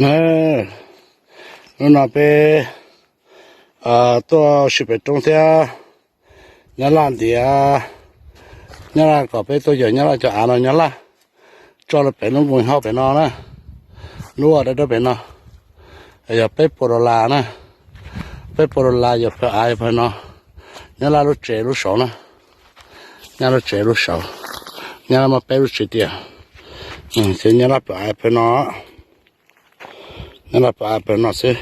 Na, hnub no peb tuaj ua si pem roob thiab. Nyab Laj ntiav, Nyab Laj kom peb tuaj yawm Nyab Laj cov av no, Nyab Laj tso rau pem lub nkuj hauv pem no na. Lub ua dawb dawb pem no yog peb puas dollar na. Peb puas dollar yog pawg av yog pawg no. Nyab Laj lub tsev lub saud na. Nyab Laj lub tsev lub saud. Nyab Laj muaj peb lub tsev tiag. Ces Nyab Laj pawg av pawg no. Nyab Laj pawg av pawg no xwb.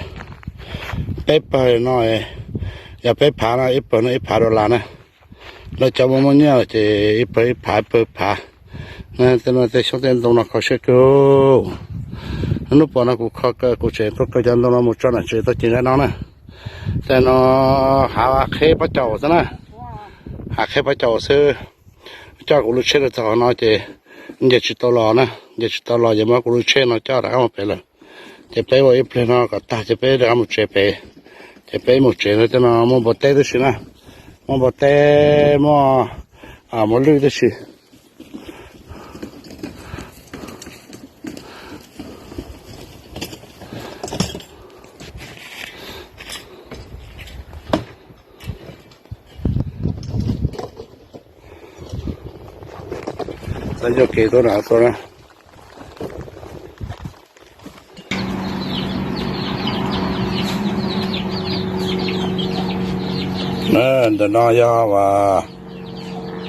Peb pawg no yog peb phav na, ib pawg no ib phav dollar na. Lawv cov muaj muaj nyiaj ces ib pawg ib phav ib pawg ib phav. Tej no tej xyoob tej ntoo no kho siab kawg. Hnub puas no kuv kho kaw, kuv tseem tuaj kaw cov ntoo no mus tso nram tsev tuaj ceev nqaij no na. Tej no hav qheb pob caus xwb na. Hav qheb pob caus xwb. Coj kuv lub tsheb rau txog no ces nce tsis tau los na, nce tsis tau los ces muab kuv lub tsheb no coj rov qab mus pem lawm. Ces peb ua ib pliag no kom tag ces peb rov qab mus tsev pem. Ces peb mus tsev no tej no muaj npua teb tib si na, muaj npua teb, muaj, muaj lwj tib si. Txawm yog kev tuaj na tuaj na. Ntawm no yog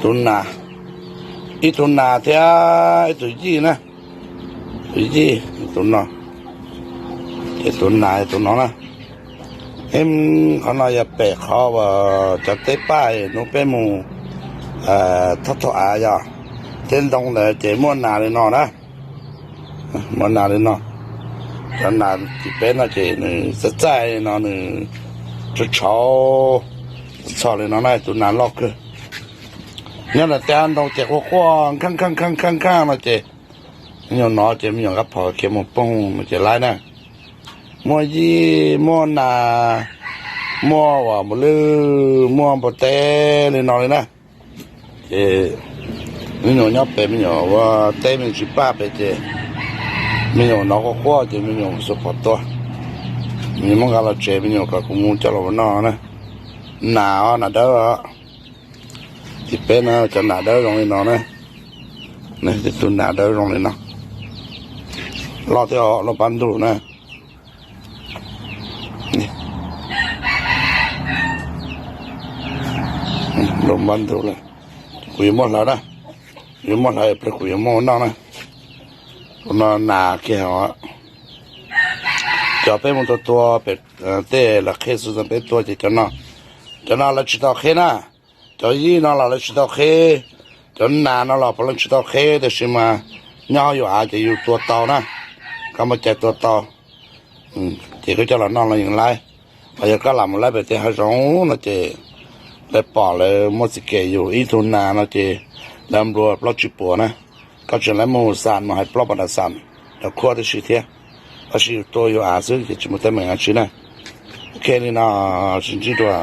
tus nas, ib tug nas thiab ib tug yij na. Tus yij tus no, ces tus nas tus no na. Qhov no yog pem qhov uas cov teb paj hnub peb mus thauj thauj av yog, tej ntoo ntawd ces muaj nas li no na. Muaj nas li no. Cov nas tim peb no ces nws txaij txaij li no, nws tshauv tshauv txhos li no na, tus nas loj kawg. Nyob ntawm tej av ntoo ces quaj quaj khaaj khaaj khaaj khaaj no ces me nyuam no ces me nyuam nqa phom khiav mus poog no ces laib na. Muaj yij, muaj nas, muaj uas npua lwj, muaj npua teb li no li na. Ces me nyuam nyob pem, me nyuam ua teb me nyuam tsis paj pem ces me nyuam no quaj quaj ces me nyuam xuas phom tua. Me nyuam muab nqa los tsev, me nyuam kom kuv mus coj los ua noj na. Nas os, nas dawb os. Tim peb no cov nas dawb zoo li no na. Tus nas dawb zoo li no. Loj thiab os, loj pab ntug na. Loj pab ntug lawm. Kuv yuav muab hlawv na. Yuav muab hlawv, kuv yuav muab ua noj na. Tus no nas kiag os. Cov peb mus tua tua pem tej lawv qheb xwb, peb tua ces cov no, cov no lawv tsis tau qheb na. Cov yij no los lawv tsis tau qheb. Cov nas no los puav leej tsis tau qheb, tiam sis mas nyob hauv yus av ces yus tua tau na. Koj muaj cai tua tau, ces koj coj los noj los yeej laib. Ho yog koj lam mus laib pem tej hav zoov no ces lawv pom lawv muab txiv kem yus ib tug nas no ces lawv nplua plaub tsib puas na. Koj tseem laib mus xam mus hais plaub pas das xam rau khuab tib si thiab. Tab sis yus tua yus av xwb ces tsis muaj teeb meem dab tsi na. Ok li no, sib ntsib dua.